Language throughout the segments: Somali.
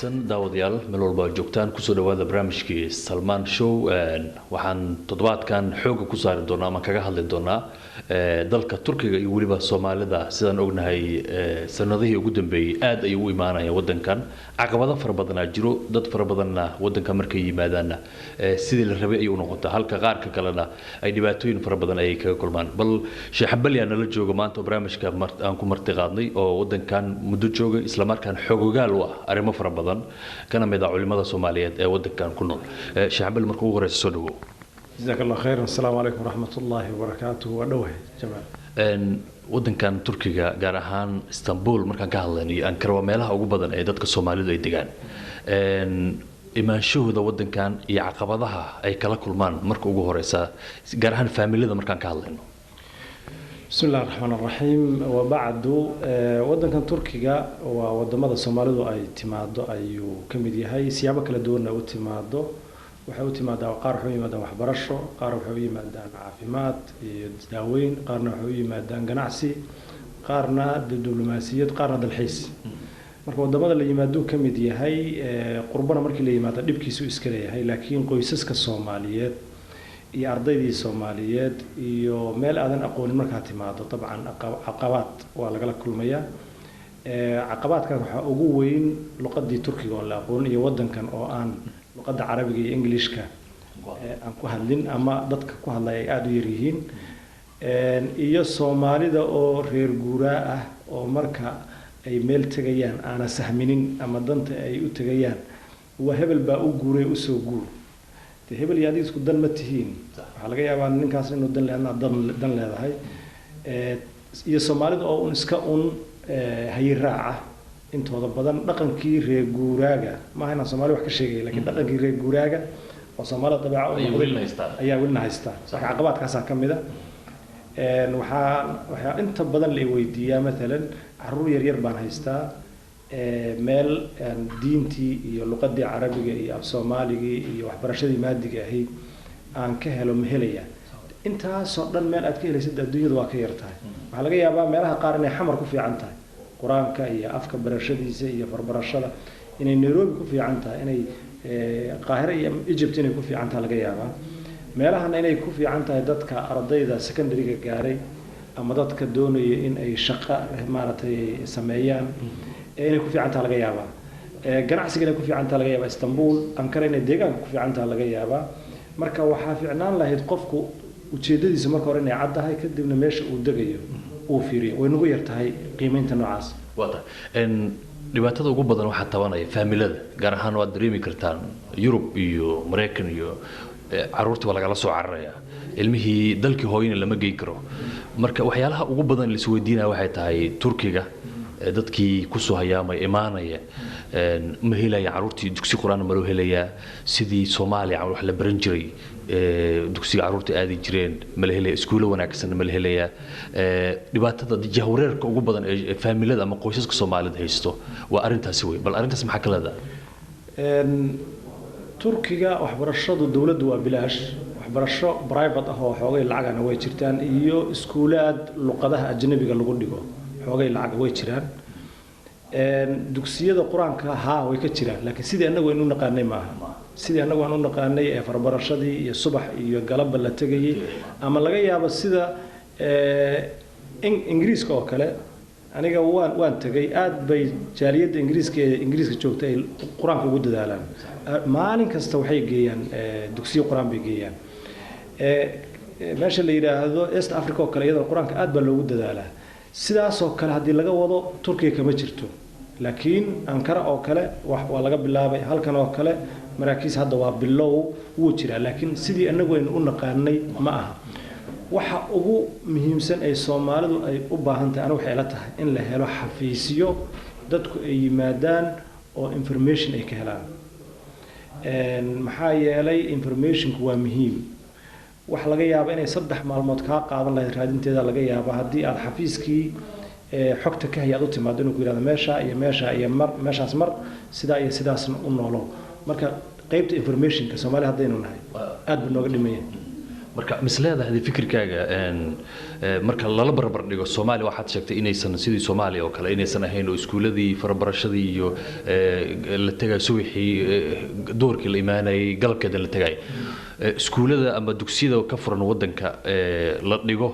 Wanaagsan daawadayaal, meel walba aad joogtaan, kusoo dhawaada barnaamijkii Salmaan Show. Waxaan toddobaadkan xooga ku saari doonaa ama kaga hadli doonaa dalka Turkiga iyo weliba Soomaalida. Sidaan ognahay, sanadihii ugu dambeeyey aad ayay u imaanayaan wadankan. Caqabado fara badanaa jiro, dad fara badanna wadanka markay yimaadaanna sidii la rabay ayay u noqotaa, halka qaarka kalena ay dhibaatooyin fara badan ayay kaga kulmaan. Bal Sheekh Xambali nala jooga maanta oo barnaamijka aan ku marti qaadnay, oo wadankan muddo joogay, islamarkaan xogogaal u ah arrimo fara badan, kana mid ah culimada Soomaaliyeed ee wadankan ku nool. Sheekh Xambali, marka ugu horeysa soo dhawow. Jazaak Allah khayr. Asalaamu calaykum waraxmat ullaahi wabarakaatuh. Waa dhowahay, Jamaal. Wadankan Turkiga, gaar ahaan Istanbul markaan ka hadlayno iyo Ankara, waa meelaha ugu badan ee dadka Soomaalidu ay degaan. Imaanshahooda wadankan iyo caqabadaha ay kala kulmaan marka ugu horeysa, gaar ahaan faamilada markaan ka hadlayno. Bismi illahi raxmaan raxiim. Wabacdu, wadankan Turkiga waa wadamada Soomaalidu ay timaado ayuu ka mid yahay, siyaabo kala duwanna u timaado. Waxay u timaadaa, qaar waxay u yimaadaan waxbarasho, qaar waxay u yimaadaan caafimaad iyo daaweyn, qaarna waxay u yimaadaan ganacsi, qaarna diblomaasiyad, qaarna dalxiis. Marka wadamada la yimaaduu ka mid yahay. Qurbana markii la yimaado dhibkiisu iska leeyahay, laakiin qoysaska Soomaaliyeed iyo ardaydii Soomaaliyeed iyo meel aadan aqoonin markaa timaado, dabcan caqabaad waa lagala kulmayaa. Caqabaadkan waxaa ugu weyn luqadii Turkiga oo la aqoonin iyo wadankan oo aan luqadda Carabiga iyo Englishka aan ku hadlin ama dadka ku hadlaya ay aada u yaryihiin, iyo Soomaalida oo reer guuraa ah oo marka ay meel tegayaan aana sahminin ama danta ay u tegayaan. Waa hebel baa u guuray, usoo guur de, hebel iyo adiga isku dan ma tihiin. Waxaa laga yaabaa ninkaas inuu dan le, adna dan leedahay. Iyo Soomaalida oo un iska un hayiraaca intooda badan, dhaqankii reer guuraaga. Maaha inaan Soomaali wax ka sheegaya, lakiin dhaqankii reer guuraaga oo Soomaalida dabeeca u Ayay noqday welina haystaan. Ayaa welina haystaa. Marka caqabaadkaasaa ka mid a. Waxaa inta badan la i weydiiyaa, maalan caruur yar yar baan haystaa, meel diintii iyo luqadii Carabiga iyo af Soomaaligii iyo waxbarashadii maadiga ahayd aan ka helo ma helaya? Intaasoo dhan meel aad ka helaysid adduunyadu waa ka yar tahay. Waxaa laga yaabaa meelaha qaar inay Xamar ku fiican tahay Qur-aanka iyo afka barashadiisa iyo farbarashada, inay Nairobi ku fiican tahay, inay Qaahire iyo Egypt inay ku fiican tahay laga yaabaa, meelahana inay ku fiican tahay dadka ardayda secondary-ga gaaray ama dadka doonaya in ay shaqo maaragtay sameeyaan inay ku fiican tahay laga yaabaa, ganacsiga inay ku fiican tahay laga yaabaa Istanbul, Ankara inay deegaanka ku fiican tahay laga yaabaa. Marka waxaa fiicnaan lahayd qofku ujeedadiisa marka hore inay caddahay, kadibna meesha uu degayo uu fiiriyo. Way nagu yar tahay qiimeynta noocaas. Waa tahay. Dhibaatada ugu badan waxaa tabanaya faamilada, gaar ahaan waad dareemi kartaan Yurub iyo Maraykan iyo caruurtii waa lagala soo cararaya, ilmihii dalkii hooyana lama geyn karo. Marka waxyaalaha ugu badan la isweydiinaya waxay tahay, Turkiga dadkii kusoo hayaamay imaanaya ma helaya caruurtii dugsi Qur-aan? Ma loo helayaa sidii Soomaaliya wax la baran jiray, dugsiga caruurta aadi jireen? Ma la helaya iskuulo wanaagsan? Ma la helayaa? Dhibaatada jahwareerka ugu badan ee faamilada ama qoysaska Soomaalida haysto waa arrintaasi wey. Bal arrintaas maxaa ka leedahay? Turkiga waxbarashadu dowladdu waa bilaash. Waxbarasho private ah oo xoogay lacagana way jirtaan, iyo iskuulaad luqadaha ajnabiga lagu dhigo xoogay lacag way jiraan. Dugsiyada Qur-aanka haa, way ka jiraan, laakiin sidii annagu aynu u naqaanay maaha. Sidii annagu aan u naqaanay ee farbarashadii iyo subax iyo galabba la tegayay, ama laga yaabo sida Ingiriiska oo kale. Aniga waan tegay, aad bay jaaliyadda Ingiriiska ee Ingiriiska joogta ay Qur-aanka ugu dadaalaan. Maalin kasta waxay geeyaan dugsiyo Qur-aan bay geeyaan. Meesha la yidhaahdo East Africa oo kale iyadana Qur-aanka aad baa loogu dadaalaa. Sidaasoo kale haddii laga wado Turkiga kama jirto, laakiin Ankara oo kale waa laga bilaabay. Halkan oo kale maraakiis hadda waa bilow, wuu jiraa, laakiin sidii anagu aynu u naqaanay ma aha. Waxa ugu muhiimsan ay Soomaalidu ay u baahan tahay, anigu waxay ila tahay, in la helo xafiisyo dadku ay yimaadaan oo information ay ka helaan. Maxaa yeelay informationku waa muhiim. Waxa laga yaaba inay 3 maalmood kaa qaadan lahayd raadinteeda, laga yaaba haddii aad xafiiskii xogta ka hay aad u timaado inuu ku yihahdo meesha iyo meesha iyo mar meeshaas mar sidaa iyo sidaasna u noolo. Marka qeybta informationka Soomaaliya haddaynu nahay aad buu nooga dhimaya. Marka misleedahay fikirkaaga, marka lala barbar dhigo Soomaaliya, waxaad sheegtay inaysan sidii Soomaaliya oo kale inaysan ahayn, oo iskuuladii farabarashadii iyo la tagay subaxii, duhurkii la imaanayay, galabkeeda la tagay. Iskuullada ama dugsiyada ka furan wadanka la dhigo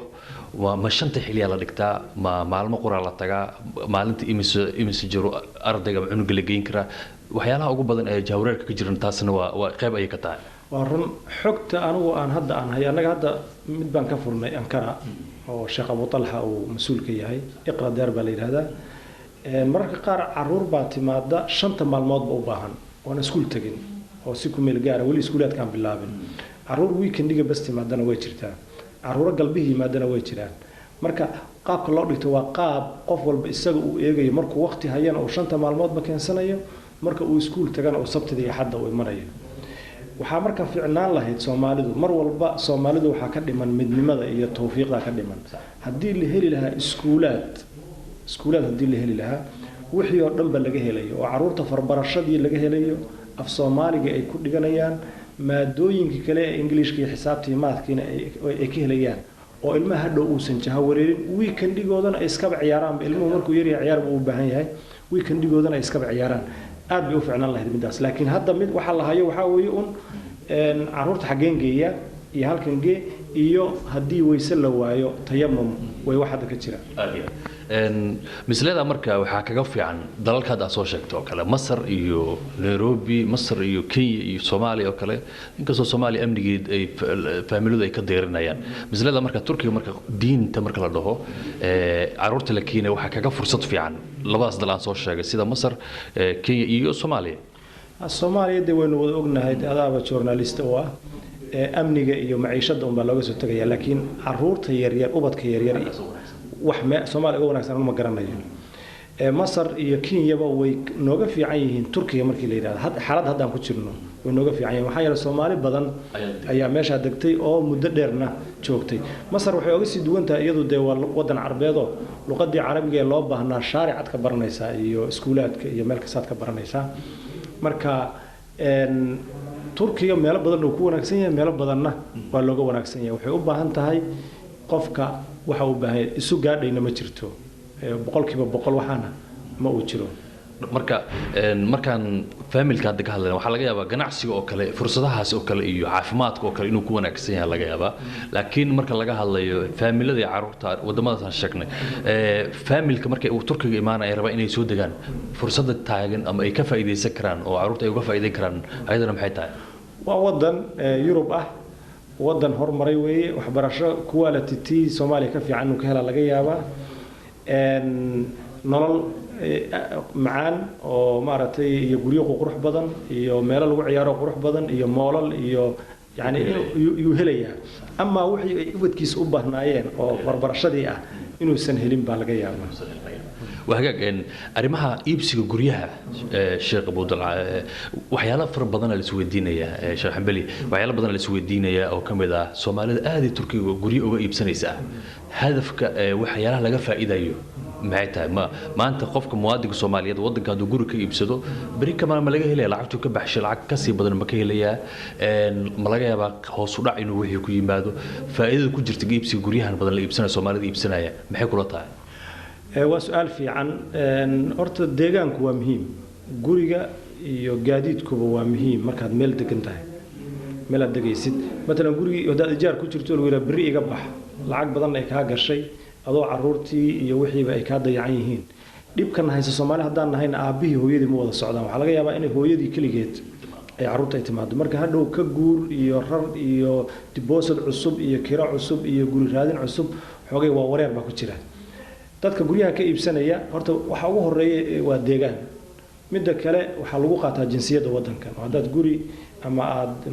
ma shanta xiliyaa la dhigtaa, ma maalmo qoraa la tagaa, maalinta imise jiro ardayga ama cunuga la geyn karaa? Waxyaalaha ugu badan ee jahwareerka ka jiran taasna waa qayb ayay ka tahay. Waa run. Xogta anigu aan hadda aan hay, annaga hadda mid baan ka furnay Ankara oo Sheekh Abu Talxa uu mas-uul ka yahay, Iqra Deer baa la yidhahdaa. Mararka qaar caruur baa timaada shanta maalmoodba u baahan oon iskuul tegin oo si ku meel gaara weli iskuulaadkaan bilaabin. Caruur weekendiga bas timaadana way jirtaa, caruuro galbihii yimaadana way jiraan. Marka qaabka loo dhigto waa qaab qof walba isaga uu eegayo, markuu waqti hayana uu shanta maalmoodba keensanayo, marka uu iskuul tagana uu sabtida iyo xadda uu imanayo. Waxaa marka fiicnaan lahayd Soomaalidu mar walba, Soomaalidu waxaa ka dhiman midnimada iyo tawfiiqda ka dhiman. Haddii la heli lahaa iskuulaad, haddii la heli lahaa wixii oo dhanba laga helayo, oo caruurta farbarashadii laga helayo, af Soomaaliga ay ku dhiganayaan, maadooyinkii kale ee Ingiliishka iyo xisaabtii, maadkiina ay ka helayaan, oo ilmaha hadhow uusan jaha wareerin, weekendigoodana ay iskaba ciyaaraanba. Ilmuhu markuu yaryahay ciyaar buu u baahan yahay, weekendigoodana ay iskaba ciyaaraan, aad bay u fiicnaan lahayd midaas. Laakiin hadda mid waxaa la hayo waxaa weeye un caruurta xaggeen geeya iyo halkan gee iyo haddii weyse la waayo tayamum, way wax hadda ka jira. Misleda marka waxaa kaga fiican dalalka hadda aad soo sheegto oo kale, Masar iyo Nairobi, Masar iyo Kenya iyo Soomaaliya oo kale, inkastoo Soomaaliya amnigeed ay faamiladu ay ka deyrinayaan. Misleda marka Turkiga, marka diinta marka la dhaho, caruurta la keenaya waxaa kaga fursad fiican labadaas dal aan soo sheegay, sida Masar, Kenya iyo Soomaaliya? Soomaaliya dee waynu wada ognahay, adaaba journalist oo ah, amniga iyo maciishada unbaa looga soo tegaya. Laakiin caruurta yaryar, ubadka yaryar, wax me Soomaaliya uga wanaagsan ma garanayo. Masar iyo Kenyaba way nooga fiican yihiin Turkiga markii la yidhahdo. Xaaladda haddaan ku jirno way nooga fiican yihiin, maxaa yeelay Soomaali badan ayaa meeshaa degtay oo muddo dheerna joogtay. Masar waxay oga sii duwan tahay, iyadu dee waa wadan carbeedoo luqadii carabiga ee loo baahnaa shaaricaad ka baranaysaa iyo iskuulaadka iyo meel kastaad ka baranaysaa. Marka Turkiga meelo badan uu ku wanaagsan yahay, meelo badanna waa looga wanaagsan yahay. Waxay u baahan tahay qofka waxa uu baahan yahay isu gaadhayna ma jirto, 100% waxaana ma uu jiro. Marka markaan faamilka hadda ka hadlayna, waxaa laga yaabaa ganacsiga oo kale, fursadahaas oo kale iyo caafimaadka oo kale inuu ku wanaagsan yahay laga yaabaa. Laakiin marka laga hadlayo faamilada iyo caruurta wadamadaas aan sheegnay, faamilka markay uu Turkiga imaanaya rabaa inay soo degaan, fursadda taagan ama ay ka faa'iidaysan karaan oo caruurta ay uga faa'iidayn karaan ayadana maxay tahay? Waa wadan Yurub ah, wadan horumaray weeye. Waxbarasho quality t Soomaaliya ka fiican inuu ka helaa laga yaabaa, nolol macaan oo maaragtay iyo guryo qurux badan iyo meelo lagu ciyaaro qurux badan iyo moolal iyo yani yuu helayaa. Amaa wixii ay ubadkiisa u baahnaayeen oo barbarashadii ah inuusan helin baa laga yaabaa. Waa hagaag. Arrimaha iibsiga guryaha, Sheekh Abudalca, waxyaalo fara badan la isweydiinayaa, Sheekh Xambali, waxyaalo badan la isweydiinayaa oo ka mid ah Soomaalida aad ay Turkiga guryo uga iibsanaysaa. Hadafka, waxyaalaha laga faa'iidayo maxay tahay? Ma maanta qofka muwaadinka Soomaaliyeed waddanka hadduu guri ka iibsado, beri kamaan ma laga helaya lacagtuu ka baxshay lacag kasii badan ma ka helayaa? Ma laga yaabaa hoos u dhac inuu wixii ku yimaado? Faa'iidada ku jirta iibsiga guryahan badan la iibsanaya, Soomaalida iibsanaya, maxay kula tahay? Waa su-aal fiican. Horta deegaanku waa muhiim, guriga iyo gaadiidkuba waa muhiim. Markaad meel degan tahay, meel aad degaysid, matalan gurigii haddaad ijaar ku jirto, lagu yidhaha berri iga bax, lacag badan ay kaa gashay, adoo caruurtii iyo wixiiba ay kaa dayacan yihiin. Dhibkan haysa Soomaali haddaan nahayna, aabbihii hooyadii ma wada socdaan. Waxaa laga yaabaa inay hooyadii keligeed ay caruurta ay timaado. Marka hadhow ka guur iyo rar iyo deposit cusub iyo kiro cusub iyo guri raadin cusub, xoogay waa wareer baa ku jira. Dadka guryaha ka iibsanaya horta waxa ugu horeeya waa deegaan. Midda kale, waxaa lagu qaataa jinsiyadda waddankan, oo haddaad guri ama aada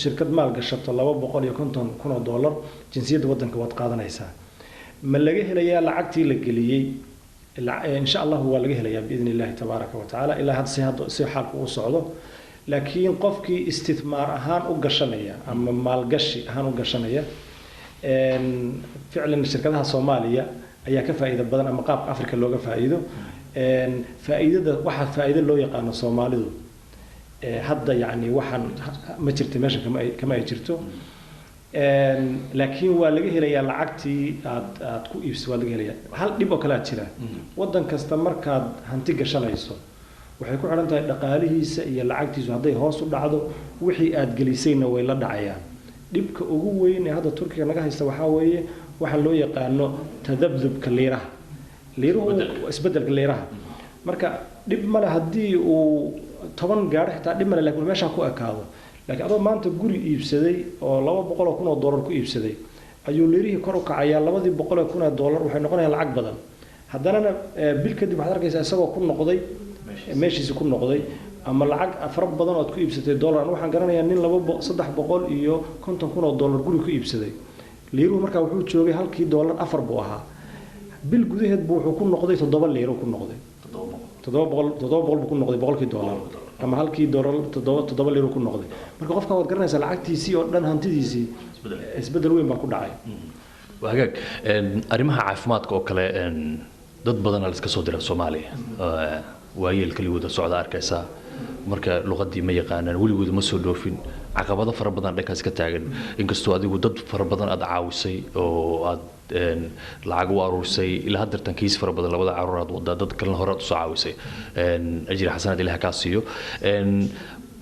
shirkad maal gashato $250,000, jinsiyadda waddanka waad qaadanaysaa. Ma laga helayaa lacagtii la geliyey? Insha Allahu waa laga helayaa biidni Illahi tabaaraka wa tacaala, ilaa hadda si hadda si xaalku u socdo. Laakiin qofkii istithmaar ahaan u gashanaya ama maalgashi ahaan u gashanaya, ficlan shirkadaha Soomaaliya ayaa ka faa'iido badan ama qaabka Africa looga faa'iido. Faa'iidada waxa faa'iido loo yaqaano Soomaalidu hadda yacni waxaan ma jirto meesha, kama ay jirto. Laakiin waa laga helayaa lacagtii aad ku iibsay, waa laga helayaa. Hal dhib oo kalea jira: waddan kasta markaad hanti gashanayso waxay ku xidhan tahay dhaqaalihiisa iyo lacagtiisu. Hadday hoos u dhacdo, wixii aad gelisayna way la dhacayaan. Dhibka ugu weyn ee hadda Turkiga naga haysta waxaa weeye waxa loo yaqaano tadabdubka liiraha, liiruhu isbedelka liiraha. Marka dhib male haddii uu 10 gaadho, xitaa dhib male, lakin meeshaa ku ekaado. Laakiin adoo maanta guri iibsaday oo $200,000 ku iibsaday ayuu liirihii kor u kacayaa. 200,000 waxay noqonayaan lacag badan. Haddanana bil kadib waxaad arkaysaa isagoo ku noqday meeshiisi ku noqday, ama lacag fara badan oo aad ku iibsatay dollar. Waxaan garanayaa nin $350,000 guri ku iibsaday. Liiruhu markaa wuxuu joogay halkii dollar 4 buu ahaa. Bil gudaheed buu wuxuu ku noqday 7 liiro ku noqday, 700, 700 buu ku noqday boqolkii dollar, ama halkii dollar 7 liiro ku noqday. Marka qofka waad garanaysaa, lacagtiisii oo dhan, hantidiisii isbedel weyn baa ku dhacay. Waa hagaag. Arrimaha caafimaadka oo kale, dad badana la iska soo dira Soomaaliya, waayeel keligooda socda arkaysaa. Marka luqadii ma yaqaanaan, weligooda ma soo dhoofin, caqabado fara badan dhankaas ka taagan. Inkastoo adigu dad fara badan aad caawisay oo aad lacag u aruursay, ilaa haddeertan kiis fara badan, labada caruur aad wadaa, dad kalena hore aad usoo caawisay, ajri xasanaad Ilaah kaa siiyo.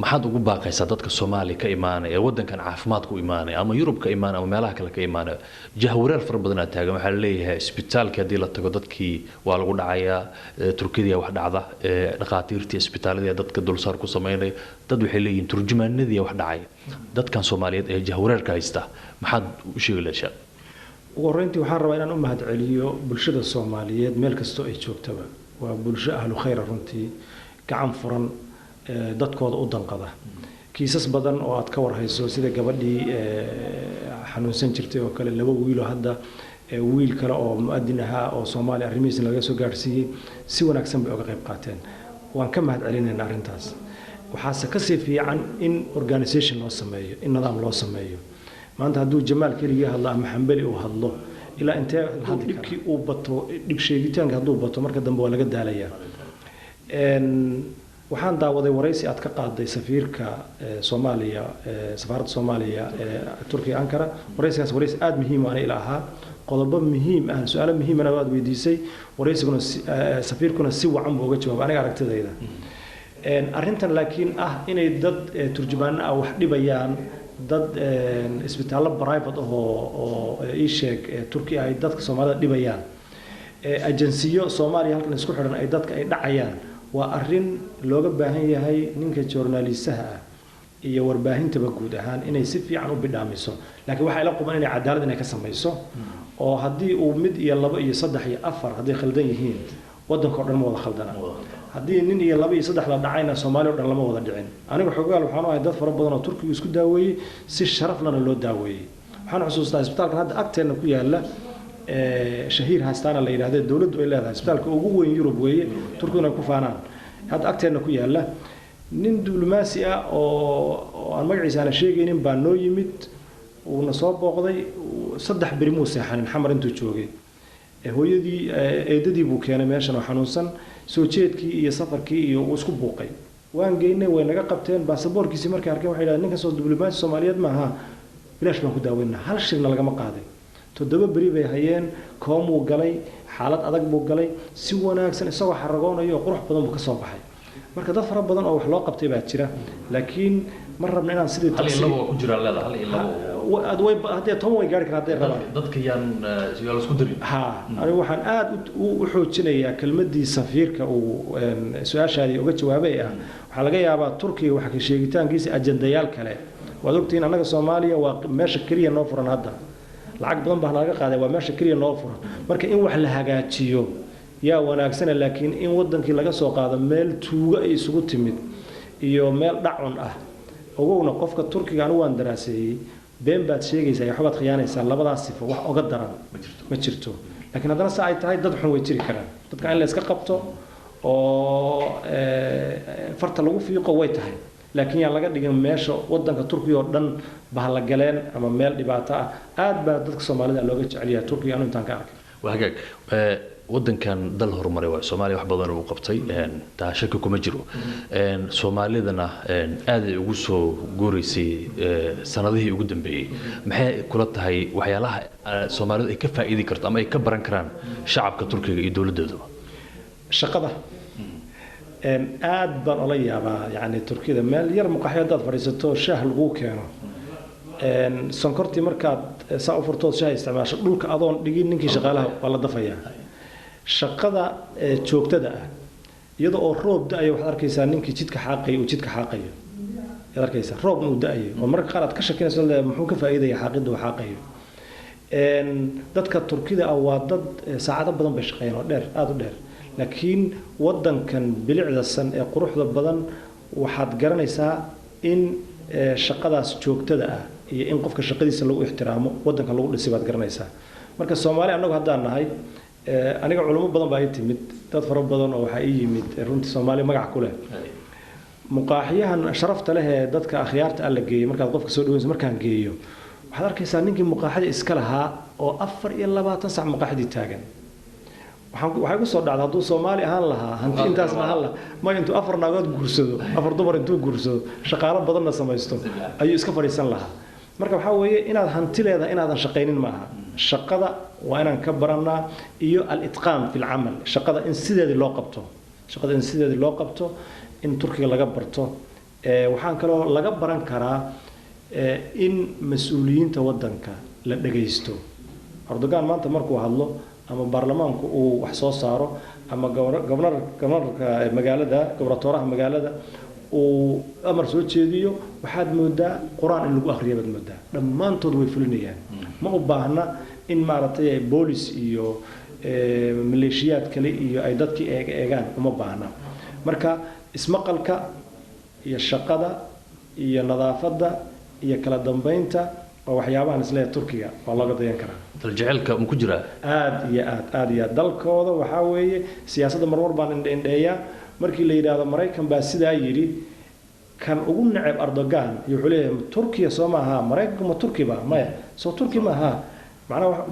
Maxaad ugu baaqaysaa dadka Soomaaliya ka imaanaya ee waddankan caafimaadka u imaanaya, ama Yurub ka imaanaya, ama meelaha kale ka imaanaya? Jahwareer fara badan aa taagan. Waxaa laleeyahay isbitaalkii haddii la tago dadkii waa lagu dhacayaa, Turkiyadii wax dhacda, dhakhaatiirtii isbitaaladii dadka dulsaar ku sameynaya, dad waxay leeyihiin turjumaanadii wax dhacaya. Dadkan Soomaaliyeed ee jahwareerka haysta maxaad u sheegi lahayd, sheekh? Ugu horreyntii waxaan rabaa inaan u mahadceliyo bulshada Soomaaliyeed meel kastoo ay joogtaba. Waa bulsho ahlu khayra runtii, gacan furan, dadkooda u danqada. Kiisas badan oo aad ka warhayso, sida gabadhii xanuunsan jirtay oo kale, laba wiiloo hadda, wiil kale oo mu'adin ahaa oo Soomaaliya arrimihiisna laga soo gaadhsiiyey, si wanaagsan bay uga qayb qaateen. Waan ka mahad celinaynaa arrintaas. Waxaase kasii fiican in organisation loo sameeyo, in nidaam loo sameeyo. Maanta hadduu Jamaal keligii hadlo ama Xambali uu hadlo, ilaa intee dhibkii uu bato, dhib sheegitaanka hadduu bato, marka dambe waa laga daalayaa. Waxaan daawaday waraysi aad ka qaaday safiirka Soomaaliya, safaaradda Soomaaliya ee Turkiga, Ankara. Waraysigaas waraysi aada muhiim ana ila ahaa. Qodobo muhiim ah, su-aalo muhiimana waad weydiisay. Waraysiguna safiirkuna si wacan buu uga jawaabay aniga aragtidayda arrintan. Laakiin ah inay dad turjumaano ah wax dhibayaan, dad isbitaallo private ah oo ii sheeg Turkiya ay dadka Soomaalida dhibayaan, agensiyo Soomaaliya halkan isku xidhan ay dadka ay dhacayaan, waa arrin looga baahan yahay ninka journalistaha ah iyo warbaahintaba guud ahaan inay si fiican u bidhaamiso. Laakiin waxaa ila quban inay cadaalad inay ka samayso, oo haddii uu mid iyo labo iyo saddex iyo afar hadday khaldan yihiin, waddanka o dhan ma wada khaldana. Haddii nin iyo laba iyo saddex la dhacayna, Soomaaliya o dhan lama wada dhicin. Aniga xogaal waxaan u ahay dad fara badan oo Turkigu isku daaweeyey, si sharaf lana loo daaweeyey. Waxaan xusuustaa isbitaalkan hadda agteenna ku yaala, Shahiir Hastana la yidhahde, dowladdu ay leedahay, isbitaalka ugu weyn Yurub weeye, Turkiguna ay ku faanaan, hadda agteenna ku yaala. Nin diblomaasi ah oo aan magaciisa aana sheegaynin baa noo yimid, uuna soo booqday. 3 beri muu seexanin Xamar intuu joogay. Hooyadii, eedadii buu keenay meeshan oo xanuunsan. Soo jeedkii iyo safarkii iyo uu isku buuqay. Waan geynay, way naga qabteen baasaboorkiisii. Markay arkeen waxay yidhahdeen, "Ninkan soo diblomaasi Soomaaliyeed maaha, bilaash baan ku daaweynaa." Hal shilna lagama qaadin. 7 beri bay hayeen. Koomuu galay, xaalad adag buu galay. Si wanaagsan isagoo xaragoonayo oo qurux badan buu kasoo baxay. Marka dad fara badan oo wax loo qabtay baa jira, laakiin ma rabna inaan sidii Hal iyo labo ku jiraan leeda, hal iyo labo. Haddee 10 way gaari karaan hadday rabaan. Dadka yaan la isku darin. Ha, anigu waxaan aada u xoojinayaa kelmadii safiirka uu su-aashaadii uga jawaabay ah. Waxaa laga yaabaa Turkiga waxa ka sheegitaankiisa ajendayaal kale. Waad ogtihiin, annaga Soomaaliya waa meesha keliya noo furan hadda. Lacag badan baa naga qaaday, waa meesha keliya noo furan. Marka in wax la hagaajiyo yaa wanaagsana, laakiin in wadankii laga soo qaado meel tuugo ay isugu timid iyo meel dhacun ah. Ogowna, qofka Turkiga anigu waan daraaseeyey. Been baad sheegaysaa iyo waxbaad khiyaanaysaa, labadaas sifo wax oga daran ma jirto. Laakiin haddana sa ay tahay, dad xun way jiri karaan. Dadka in la iska qabto oo farta lagu fiiqo way tahay, laakiin yaan laga dhigin meesha wadanka Turkiga oo dhan bahla galeen ama meel dhibaato ah. Aad baa dadka Soomaalida looga jecel yahay Turkiga, anu intaan ka arkay. Waa hagaag. Wadankan dal horumaray waayo, Soomaaliya wax badan uu qabtay, taa shaki kuma jiro. Soomaalidana aad ay ugu soo guureysay sanadihii ugu dambeeyey. Maxay kula tahay waxyaalaha Soomaalidu ay ka faa'iidi karto ama ay ka baran karaan shacabka Turkiga iyo dowladdoodaba? Shaqada aad baan ola yaabaa. Yani Turkiyada meel yar muqaxyo haddaad fadhiisato, shaah laguu keeno, sonkortii markaad saa u furtood shaah isticmaasho, dhulka adoon dhigin ninkii shaqaalaha waa la dafayaa. Shaqada joogtada ah, iyada oo roob da-ayo, waxaad arkaysaa ninkii jidka xaaqaya uu jidka xaaqayo ayaad arkaysaa, roobna uu da-ayo, oo mararka qaar aad ka shakinayso muxuu ka faa'iidaya xaaqidda uu xaaqayo. Dadka Turkida ah waa dad saacado badan bay shaqeeyaan oo dheer, aada u dheer, laakiin wadankan bilicda san ee quruxda badan waxaad garanaysaa in shaqadaas joogtada ah iyo in qofka shaqadiisa lagu ixtiraamo wadankan lagu dhisay baad garanaysaa. Marka Soomaali annagu haddaan nahay, aniga culimo badan baa ii timid, dad fara badan oo waxaa ii yimid runtii Soomaali magac ku leh. Muqaaxiyahan sharafta leh ee dadka akhyaarta alla geeyey, markaad qofka soo dhaweynayso, markaan geeyo, waxaad arkaysaa ninkii muqaaxida iska lahaa oo 24 sac muqaaxidii taagan. Waxay ku soo dhacda hadduu Soomaali ahaan lahaa, hanti intaas lahaan lahaa ma intuu afar naagood guursado, afar dumar intuu guursado, shaqaalo badanna samaysto, ayuu iska fadhiisan lahaa. Marka waxaa weeye inaad hanti leedahay inaadan shaqaynin maaha. Shaqada waa inaan ka barannaa iyo al-itqaan fi lcamal, shaqada in sideedii loo qabto, shaqada in sideedii loo qabto, in Turkiga laga barto. Waxaan kaloo laga baran karaa in mas-uuliyiinta wadanka la dhagaysto. Erdogan maanta markuu hadlo ama baarlamaanku uu wax soo saaro ama gobornarka magaalada, gobernatooraha magaalada uu amar soo jeediyo, waxaad moodaa Qur-aan in lagu akhriya baad moodaa, dhammaantood way fulinayaan. Ma u baahna in maaragtay boolis iyo maleeshiyaad kale iyo ay dadkii eeg eegaan, uma baahna. Marka ismaqalka iyo shaqada iyo nadaafadda iyo kala dambeynta waa waxyaabahan isleeyahay Turkiga waa looga dayan karaa. Daljaceylka ma ku jiraa? Aad iyo aad, aad iyo aad. Dalkooda waxaa weeye siyaasadda marmar baan indhe-indheeyaa. Markii la yidhaahdo Maraykan baa sidaa yidhi, kan ugu neceb Erdogan iyo wuxuu leeyahay, "Turkiya soo maaha Maraykanku? Ma Turki ba? Maya, soo Turki maaha." Macnaha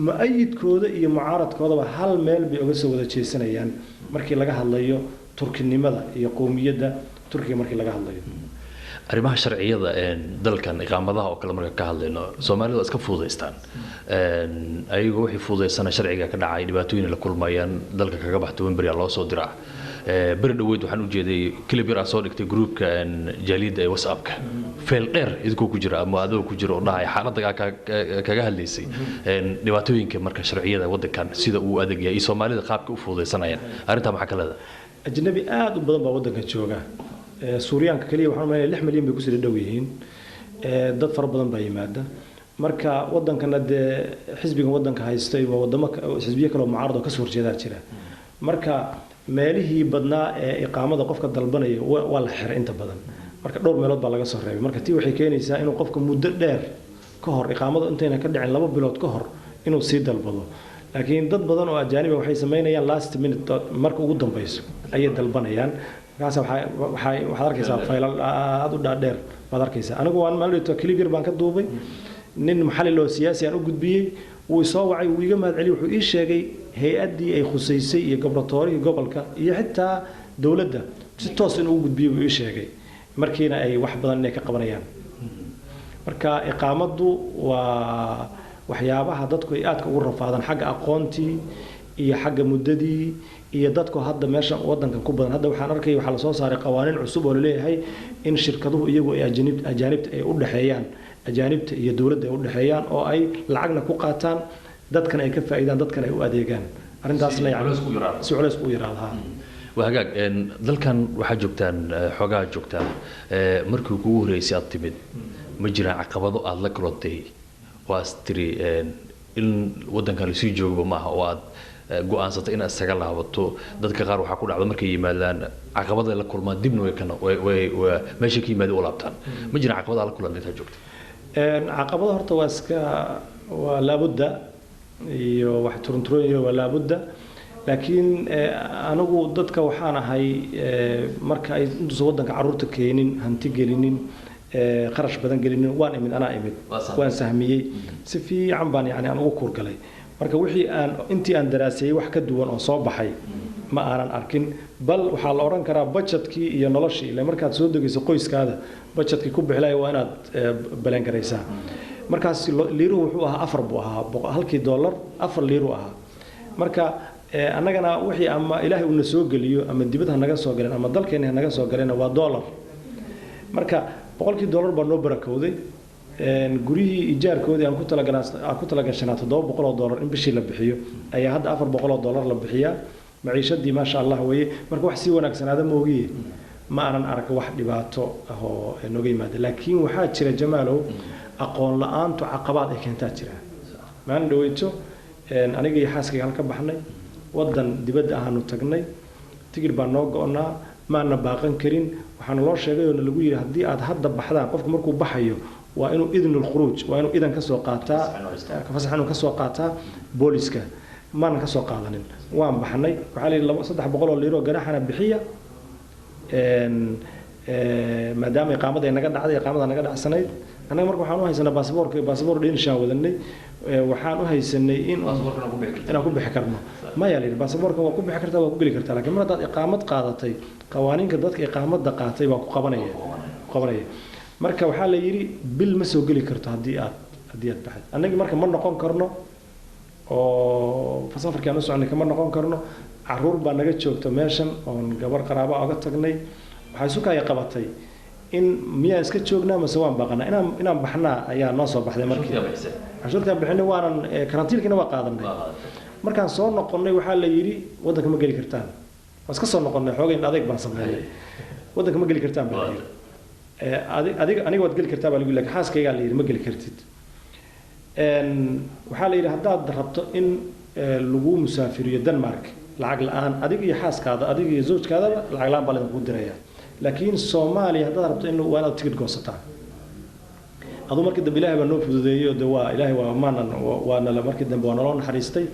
mu-ayidkooda iyo mucaaradkoodaba hal meel bay uga soo wada jeesanayaan markii laga hadlayo turkinimada iyo qowmiyadda Turkiga markii laga hadlayo. Arrimaha sharciyada dalkan, iqaamadaha oo kale marka ka hadlayno, Soomaalida waa iska fududaystaan. Ayagoo wixii fududaysana sharciga ka dhacay, dhibaatooyin la kulmayaan, dalka kaga baxta, wemberia loo soo diraa. Beri dhoweyd waxaan ujeeday clip yar aa soo dhigtay groupka jaaliyadda ee WhatsAppka, feel dheer idinkoo ku jira ama adoo ku jira oo dhahaya xaaladda kaga hadlaysay dhibaatooyinka. Marka sharciyada wadankan sida uu adag yahay iyo Soomaalida qaabka u fududaysanayaan, arrintaa maxaa ka leedahay? Ajnabi aada u badan baa wadanka jooga. Suuryaanka kaliya waxaan umaleynaya 6 milyan bay kusii dhow yihiin. Dad fara badan baa yimaada. Marka wadankana dee xisbigan wadanka haysta iyo wadamo xisbiyo kale oo mucaarad oo kasoo horjeedaa jira. Marka meelihii badnaa ee iqaamada qofka dalbanaya waa la xiray inta badan. Marka dhowr meelood baa laga soo reebay. Marka tii waxay keenaysaa inuu qofka muddo dheer ka hor, iqaamadu intayna ka dhicin 2 bilood ka hor, inuu sii dalbado. Laakiin dad badan oo ajaaniba waxay samaynayaan last minute, marka ugu dambeyso ayay dalbanayaan. Markaas waxaad arkaysaa faylal aada u dhaadheer baad arkaysaa. Anigu waan maalin clip yar baan ka duubay, nin maxalil oo siyaasi aan u gudbiyey. Wuu soo wacay, wuu iga mahad celiyey, wuxuu ii sheegay hay-addii ay khusaysay iyo gobratoorihii gobolka iyo xitaa dowladda si toos inuu u gudbiyey buu ii sheegay, markiina ay wax badan inay ka qabanayaan. Marka iqaamaddu waa waxyaabaha dadku ay aadka ugu rafaadaan, xagga aqoontii iyo xagga muddadii iyo dadku hadda meesha wadankan ku badan. Hadda waxaan arkay waxaa lasoo saaray qawaaniin cusub oo laleeyahay in shirkaduhu iyagu ay ajaanibta ay u dhexeeyaan, ajaanibta iyo dowladda ay u dhexeeyaan, oo ay lacagna ku qaataan, dadkan ay ka faa'iidaan, dadkan ay u adeegaan. Arrintaasna si culays u yaraado ha. Waa hagaag. Dalkan waxaa joogtaan xoogaa joogtaan. Markii kugu horreysay aad timid, ma jiraan caqabado aada la kulantay oo aad tiri in wadankan lasii joogba maaha, oo aad go-aansatay inaad isaga laabato? Dadka qaar waxaa ku dhacda markay yimaadaan caqabaday la kulmaan, dibna way kana way meesha ka yimaada u laabtaan. Ma jiraan caqabada aad la kulantay intaad joogtay? Caqabado horta waa iska waa laabudda iyo wax turunturooyin waa laabudda, laakiin anigu dadka waxaan ahay marka ay intuusan wadanka caruurta keenin, hanti gelinin, kharash badan gelinin, waan imid, anaa imid, waan sahmiyey, si fiican baan yani aan ugu kuurgalay. Marka wixii aan intii aan daraaseeyey wax ka duwan oo soo baxay ma aanan arkin. Bal waxaa la odhan karaa budgetkii iyo noloshii, ile markaad soo degayso qoyskaada budgetkii ku bixilaya waa inaad balangaraysaa. Markaas liiruhu wuxuu ahaa 4 buu ahaa, halkii dollar 4 liiru ahaa. Marka annagana wixii ama Ilaahay uuna soo geliyo ama dibad ha naga soo galeen ama dalkeena ha naga soo galeen waa dollar. Marka 100kii dollar baa noo barakowday. Guryihii ijaarkoodii aan ku talagalaa aan ku talagashanaa $700 in bishii la bixiyo ayaa hadda $400 la bixiyaa. Maciishadii maasha Allah weeye. Marka wax sii wanaagsanaada moogiye ma aanan arag wax dhibaato ah oo nooga yimaada. Laakiin waxaa jira, Jamaalow, aqoon la-aantu caqabaad ay keentaa jira. Maalin dhaweyto aniga iyo xaaskayga halka baxnay, wadan dibadda ahaanu tagnay, tigir baa noo go-naa, maana baaqan karin. Waxaana loo sheegay oo nalagu yidhi haddii aad hadda baxdaan, qofku markuu baxayo waa inuu idnul khuruuj, waa inuu idan kasoo qaataa, fasax inuu kasoo qaataa booliska. Maanan kasoo qaadanin, waan baxnay. Waxaa la yidhi 300 oo liiro ganaxana bixiya, maadaama iqaamada ay naga dhacday, iqaamada naga dhacsanayd annaga. Marka waxaan u haysanaa baasaboorka, baasaboor Danish-aan wadanay, waxaan u haysanay in inaan ku bixi karno. Maya, la yidhi, baasaboorkan waa ku bixi kartaa, waa ku geli kartaa, laakiin mar haddaad iqaamad qaadatay, qawaaniinka dadka iqaamada qaatay baa ku qabanaya. Marka waxaa la yidhi bil ma soo geli karto haddii aad baxid. Annagii marka ma noqon karno oo safarkii aan u soconay kama noqon karno. Caruur baa naga joogta meeshan oon gabar qaraaba oga tagnay. Waxaa isu kaaya qabatay in miyaan iska joognaa mase waan baqanaa. Inaan baxnaa ayaa noo soo baxday. Markii canshuurtaan bixinay waanan karantiilkiina waa qaadanay. Markaan soo noqonnay waxaa la yidhi waddanka ma geli kartaan. Waan iska soo noqonnay, xoogay adeeg baan sameeyay. Waddanka ma geli kartaan baa la yidhi. Adiga aniga waad geli kartaa baa lagu yidhi, laakiin xaaskaygaa la yidhi ma geli kartid. Waxaa la yidhi haddaad rabto in lagu musaafiriyo Denmark lacag la-aan, adiga iyo xaaskaada, adiga iyo zawjkaadaba lacag la-aan baa laydinku diraya, laakiin Soomaaliya haddaad rabto in waa inaad tigidh goosataa aduu. Markii dambe Ilaahay baa noo fududeeyo, de waa Ilaahay waa maanan waa nala, markii dambe waa naloo naxariistay.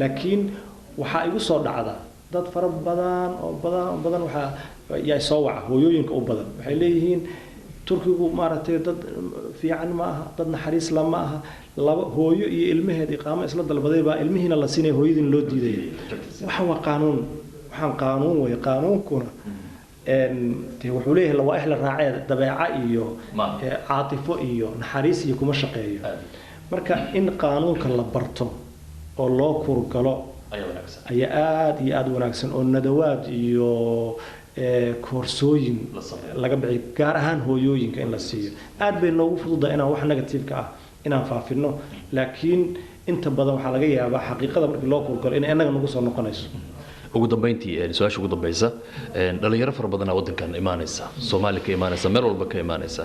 Laakiin waxaa igu soo dhacda dad fara badan oo badan oo badan waxaa yaa soo waca, hooyooyinka u badan, waxay leeyihiin Turkigu maaragtay dad fiican ma aha, dad naxariis la ma aha, laba hooyo iyo ilmaheed iqaamo isla dalbaday baa ilmihiina la siinaya, hooyadiina loo diidaya. Waxa waa qaanuun, waxaan qaanuun wey. Qaanuunkuna dee wuxuu leeyahay lawaaix la raacee, dabeeca iyo caatifo iyo naxariis iyo kuma shaqeeyo. Marka in qaanuunka la barto oo loo kurgalo ayaa aada iyo aada wanaagsan, oo nadawaad iyo koorsooyin laga bixiyo, gaar ahaan hooyooyinka in la siiyo. Aad bay noogu fududahay inaan wax negative-ka ah inaan faafino, laakiin inta badan waxaa laga yaabaa xaqiiqada markii loo kurgalo inay innaga nagu soo noqonayso. Ugu dambeyntii, su-aasha ugu dambeysa, dhalinyaro fara badanaa waddankan imaanaysa, Soomaaliya ka imaanaysa, meel walba ka imaanaysa,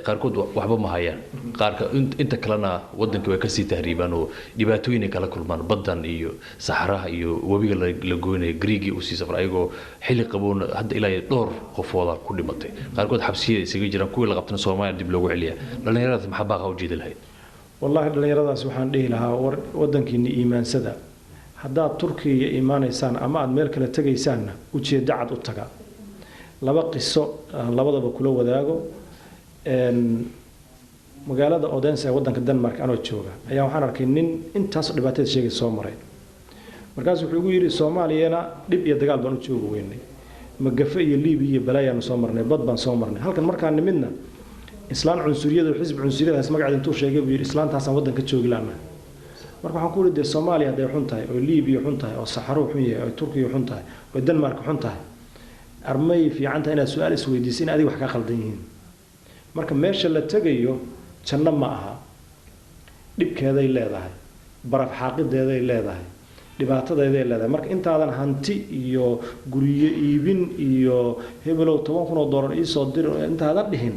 qaarkood waxba ma hayaan, qaarka inta kalena waddanka way kasii tahriibaan oo dhibaatooyin ay kala kulmaan baddan iyo saxaraha iyo webiga la goynayo Griigii usii safra ayagoo xilli qaboon. Hadda ilaa iyo dhowr qofooda ku dhimatay, qaarkood xabsiyada isaga jiraan, kuwii la qabtana Soomaaliya dib loogu celiya. Dhalinyaradaas maxaa baaqa ujeedi lahayd? Wallaahi dhalinyaradaas waxaan dhihi lahaa, war waddankiina iimaansada. Haddaad Turkiga imaanaysaan ama aada meel kale tegaysaanna, ujeeddo cad u taga. Laba qiso aan labadaba kula wadaago. Magaalada Odense ee waddanka Denmark anoo jooga ayaa waxaan arkay nin intaasoo dhibaatada sheegay soo maray. Markaas wuxuu igu yidhi Soomaaliyana dhib iyo dagaal baan u joogi weynay, magafe iyo Liibiya iyo balaayaanu soo marnay, bad baan soo marnay. Halkan markaan nimidna islaan cunsuriyada, xisbi cunsuriyadaas magaceeda intuu sheegay buu yidhi islaantaasaan waddanka joogi laana. Marka waxaan ku yidhi dee Soomaaliya hadday xun tahay oo Liibiya xun tahay oo saxaruhu xun yahay oo Turkiya xun tahay oo Denmark xun tahay, armay fiican tahay inaad su-aal isweydiiso in adiga wax ka khaldan yihiin. Marka meesha la tegayo janno ma aha, dhibkeeday leedahay, baraf xaaqideeday leedahay, dhibaatadeeday leedahay. Marka intaadan hanti iyo guryo iibin iyo hebelow $10,000 iisoo dir intaadan dhihin,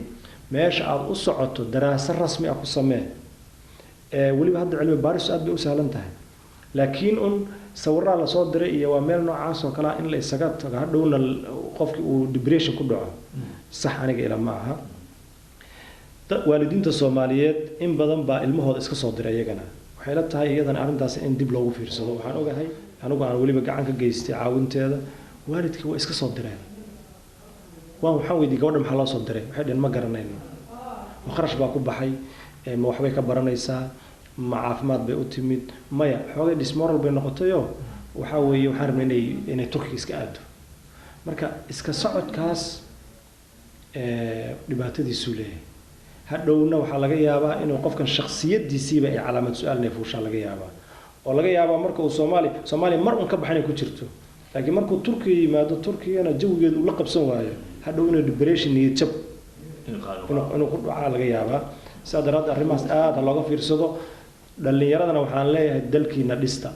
meesha aada u socoto daraasad rasmi ah ku samee. Weliba hadda cilmi baaris aad bay u sahlan tahay, laakiin un sawiraa lasoo diray iyo waa meel noocaas oo kale ah in la isaga tago, hadhowna qofkii uu depression ku dhaco, sax aniga ila ma aha. Waalidiinta Soomaaliyeed in badan baa ilmahooda iska soo diray, iyagana waxay la tahay iyadana arrintaas in dib loogu fiirsado. Waxaan ogahay anigu aan weliba gacan ka geystay caawinteeda, waalidkii waa iska soo direen. Waan waxaan weydiiyey gabadha maxaa loo soo diray, waxay dhaheen ma garanayno, ma kharash baa ku baxay, ma waxbay ka baranaysaa. Ma caafimaad bay u timid? Maya, xoogay dismoral bay noqotayoo waxaa weeye waxaan rabnay inay Turkiga iska aado. Marka iska socodkaas dhibaatadiisuu leeyahay. Hadhowna waxaa laga yaabaa inuu qofkan shaksiyadiisiiba ay calaamad su-aal inay fuushaa laga yaabaa, oo laga yaabaa marka uu Soomaaliya mar un ka baxan ay ku jirto, laakiin markuu Turkiga yimaado, Turkigana jawigeedu uu la qabsan waayo, hadhow inuu depression, niyad jab inuu ku dhacaa laga yaabaa. Sidaa daraaddeed arrimahaas aad ha looga fiirsado. Dhallinyaradana waxaan leeyahay, dalkiina dhista,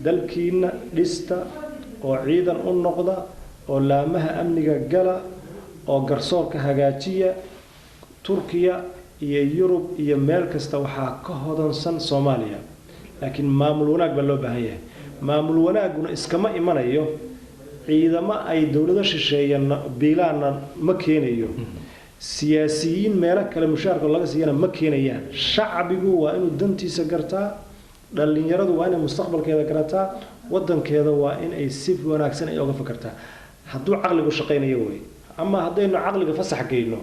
dalkiina dhista, oo ciidan u noqda, oo laamaha amniga gala, oo garsoorka hagaajiya. Turkiya iyo Yurub iyo meel kasta waxaa ka hodansan Soomaaliya, laakiin maamul wanaag baa loo baahan yahay. Maamul wanaaguna iskama imanayo, ciidamo ay dowlado shisheeyana biilaana ma keenayo, siyaasiyiin meelo kale mushaarka laga siiyana ma keenayaan. Shacbigu waa inuu dantiisa gartaa, dhallinyaradu waa inay mustaqbalkeeda garataa, wadankeeda waa in ay si wanaagsan ay oga fakartaa, hadduu caqligu shaqaynayo wey. Ama haddaynu caqliga fasax geyno,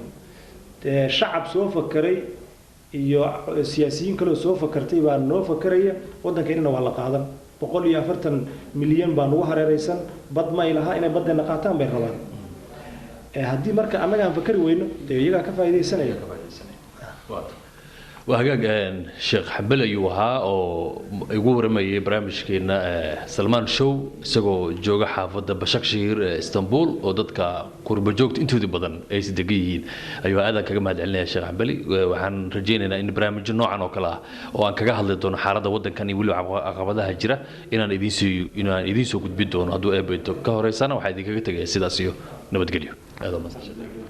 dee shacab soo fakaray iyo siyaasiyiin kaleo soo fakartay baa noo fakaraya, waddankeenina waa la qaadan. 140 milyan baa nagu hareeraysan, bad may lahaa, inay baddeena qaataan bay rabaan. Haddii marka annaga aan fakari weyno, dee iyagaa ka faa'iidaysanaya. Waa hagaag. Sheekh Xambali ayuu ahaa oo igu waramayay barnaamijkeena Salmaan Show, isagoo jooga xaafadda Bashakshahir ee Istanbul, oo dadka qurba joogta intooda badan ay is degan yihiin ayuu. Aadan kaga mahad celinaya Sheekh Xambali. Waxaan rajaynaynaa in barnaamijyo noocan oo kale ah oo aan kaga hadli doono xaaladda waddankan iyo weliba caqabadaha jira inaan idiin soo gudbin doono hadduu Eebbe idmo. Ka horeysana waxaa idinkaga tegaya sidaas iyo nabadgelyo. Aad waa mahadsan.